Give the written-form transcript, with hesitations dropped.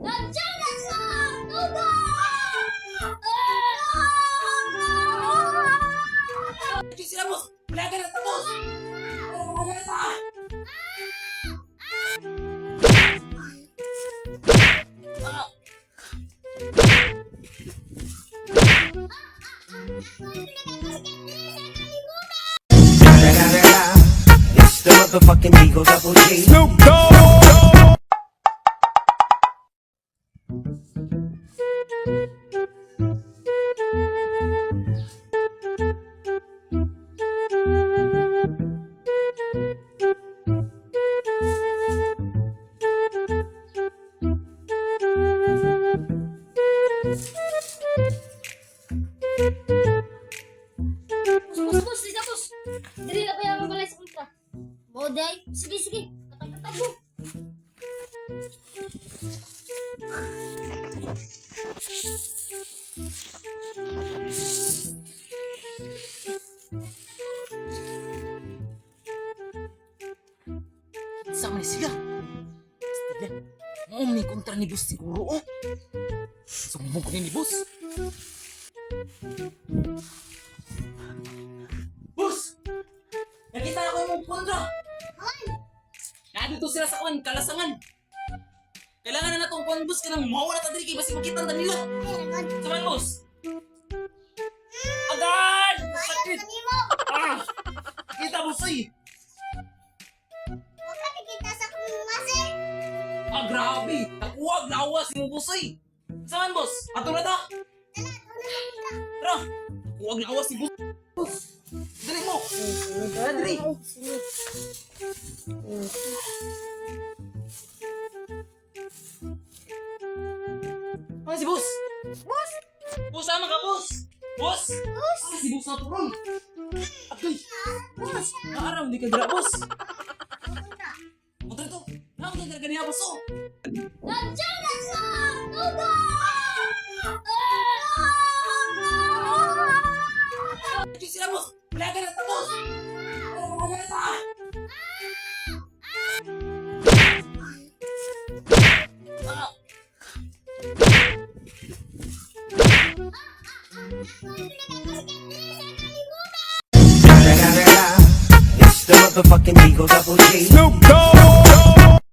Nandiyan na sa tuga! Diyos sila, boss! Wala ka na tapos! Wala ka na! It's the motherfucking Eagle Double G. Snoop Dogg. Boss, boss, dito, boss. Dili na kaya ang balay sa kontra. Boday, sige, sige. Katag-katag mo. Sa man sila. Stila. Mao ni kontra ni boss siguro oh. Sumbong ko ni boss. Boss! Nakita ako yung kontra. Nandito sila sa kwan, kalasangan. Kailangan na natong kwan, boss, kanang mawala ta diri kay basi makita ta nila. Saman, boss. Agad! Sakit! Ah! Kita, boss, ay! Ah, grabe! Nakuwag, lawas yung boss ay! Saan, boss? Ato na ta! Tara! Nakuwag, lawas si boss! Boss! Dali mo! Tara, dali! Ano si boss? Boss! Boss, sama ka, boss! Boss! Boss! Ano si boss na turong? Agay! Boss! Naaraw, hindi ka dira, boss! Punta dito! Nakakita talaga niya, boss, oh! Nandiyan na sa tuga! Diyos sila, boss! Wala ka na tapos! Wala ka na! It's the motherfucking Eagle Double G. Snoop Dogg.